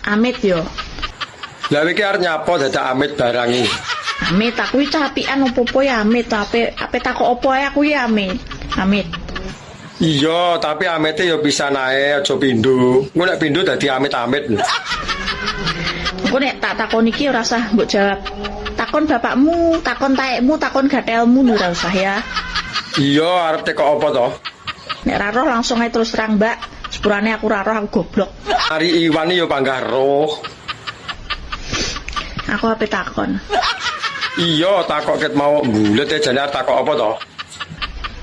Amit yo. Lah iki arep nyapa dadak amit barang iki? Amit, aku iki capian opo-opo ya amit, ape ape takok opo ae aku ya amit. Amit. Iya, tapi amite ya pisan ae, aja pindho. Engko nek pindho dadi amit-amit. Engko nek tak takon iki ora usah mbok jawab. Takon bapakmu, takon taekmu, takon gatelmu ora usah ya. Iya, arep tekok apa to? Nek ra roh langsung ae terus terang, Mbak. Sepurane aku ra roh, aku goblok. Ari Iwan ya panggah roh. Aku ape takon. Iya, takok ket mau mbulet e jane arep takok apa to?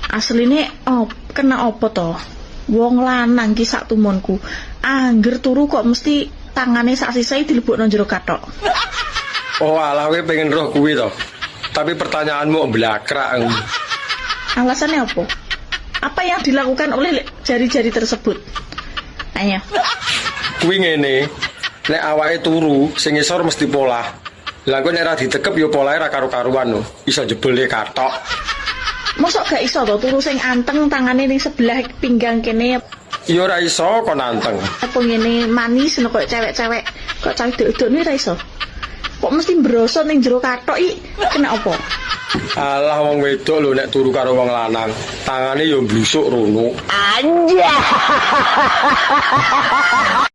Asline op, kena apa to? Wong lanang ki sak tumunku. Angger turu kok mesti tangane sak sisih dilebokno jero kathok. Oh alah, kowe pengen roh kuwi to. Tapi pertanyaanmu mblakrak. Alasannya apa? Apa yang dilakukan oleh jari-jari tersebut? Ayo. Kuwi ngene, nek awake turu, sing ngisor mesti polah. Lah kowe nek ra ditekep ya polahe ra karu-karuan lho. Iso jebole kathok. Mosok gak iso to turu sing anteng tangane ning sebelah pinggang kene? Ya ora iso kon anteng. Apa ngene manis ngono koyo cewek-cewek, kok cah wedok-wedok ni ora iso. Kok mesti brosot ning jero kathok iki kena apa? Alah, wong wedok lho nek turu karo wong lanang, tangane ya mblusuk rono. Anjay.